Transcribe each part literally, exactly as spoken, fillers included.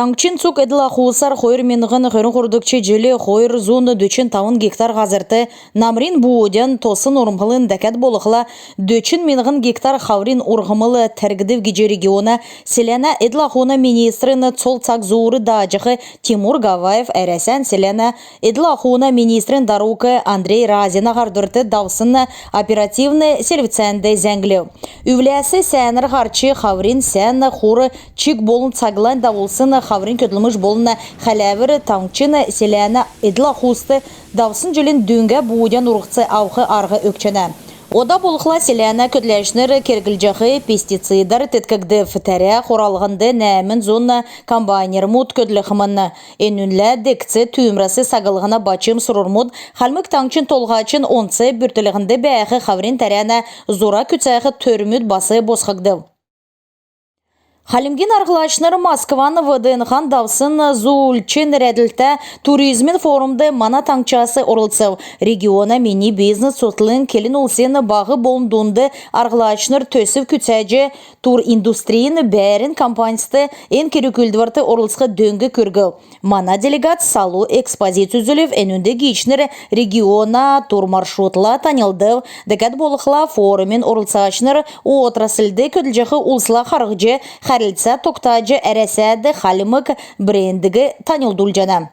Таңһчин цуг эдл-ахусар хойр миңһн хөрн хойрдгч җил хойр зун дөчн тавн гектар һазрт намрин буудян тосн урһмлын, дәкәд болхла дөчн миңһн гектар хаврин урһмл тәргдв гиҗ региона селәнә эдл-ахун министрин цол цаг зуур дааҗах Тимур Гаваев Әрәсән селәнә эдл-ахун министрин дарук Андрей Разина һардврт давсн оперативн селвцәнд зәңглв. Үвләс сәәнәр һарч, хаврин сән хур чиг болн цаглань давулсн хаврин көдлмш болн хәләвр таңһчин селәнә эдл-ахуст давсн җилин дүңгә буудян урһц авх арһ өгчәнә. Ода болхла селәнә көдләчнр керглҗәх пестицидәр теткгдв. Тәрә хуралһнд нәәмн зун комбайнермуд көдлхмн. Энүнлә дегц түүмрәс саглһна бачм сурврмуд, Хальмг Таңһчин Толһачин онц бүртклһнд бәәх хаврин тәрәнә зура күцәх төрмүд бас босхгдв. Хальмгин арһлачнр Москван ВДНХ-н давсн зуульч нерәдлтә туризмин форумд мана таңһчас орлцв. Региона «Мини бизнес» цутхлң келн улсин баһ болн дунд арһлачнр төсв күцәҗ, туриндустрин бәәрн компаньст эн керг-үүлдврт орлцх дөң күргв. Мана делегац салу экспозиц үзүлв. Энүнд гиичнр региона турмаршрутла таньлдв. Дәкәд болхла форумин орлцачнр отрасльд көдлҗәх улсла харһҗ, хәрлцә тогтаҗ, Әрәсәд хальмг брендиг таньлдулҗана.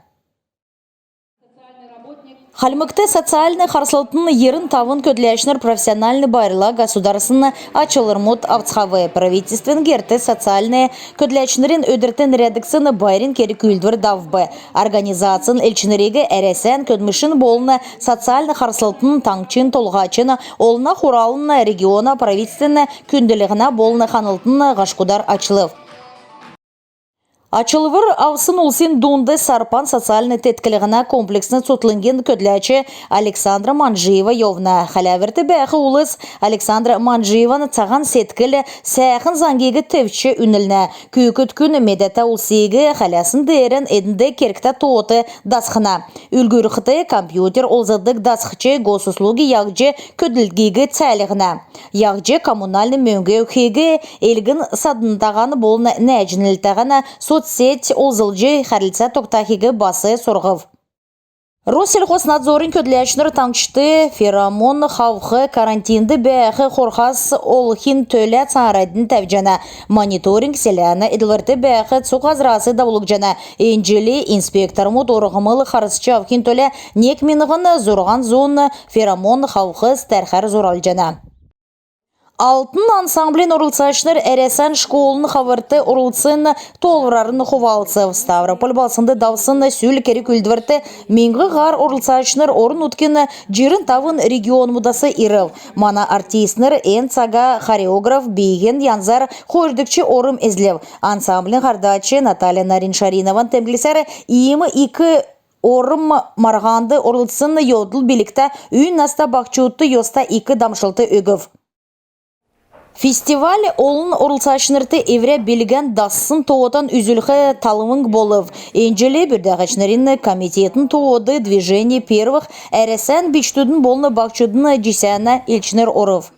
Хальмгт социальн харслтын йирн тавн көдләчнр профессиональн байрла государственн ачлврмуд авцхав. Правительствин герт социальн көдләчнрин өдрт нерәдгдсн байрин керг-үүлдвр давв. Организацин элчнриг Әрәсән көдлмшин болн социальн харслтын таңһчин Толһачин, Олна Хуралын, региона правительствин күндллһнә болн ханлтын һашкудар ачлв. Ачлвр авсн улсин дунд Сарпан социальн тетклһнә комплексн цутхлңгин көдләч Александра Манжиева йовна. Хәләврт бәәх улс Александра Манжиеван цаһан седкл, сәәхн заңгиг тевчҗ үнлнә. Күүкд күн медәтә улсиг хәләсн деерән эднд кергтә тоот дасхна. Үлгүрлхд, компьютер олзлдг дасхҗ, госуслуги яһҗ көдлдгиг цәәлһнә. Яһҗ коммунальн мөңг өгхиг, элгн-саднтаһан болн нәәҗнртәһән соцсеть олзлҗ хәрлцә тогтахиг бас сурһв. Россельхознадзорин көдләчнр таңһчд феромон хавх карантинд бәәх хорхас олхин төлә цааранднь тәвҗәнә. Мониторинг селәнә эдлврт бәәх цуг һазрас давулгдҗана. Эн җил инспектормуд урһмл харсҗ авхин төлә нег миңһн зурһан зун феромон хавхс тәрхәр зуралҗана. «Алтн» ансамблин орлцачнр Әрәсән школын хаврт орлцсн тоолврарн хувалцв. Ставрополь балһснд давсн сүл керг-үүлдврт миңһ һар орлцачнр орн-нутгин җирн тавн регионмудас ирв. Мана артистнр эн цага хореограф бииһин янзар хойрдгч орм эзлв. Ансамблин һардач Наталья Нарин-Шаринован темдглсәр, иим ик орм марһанд орлцсн йовдл билгтә үйн наста баһчудт йоста ик дамшлт өгв. Фестиваль олн орлцачнрт эврә билгән дассн тоотан үзүлх талвң болв. Эн җил бүрдәһәчнрин комитетин тоод «Движение первых» Әрәсән бичкдүдин болн баһчудын җисәнә элчнр орв.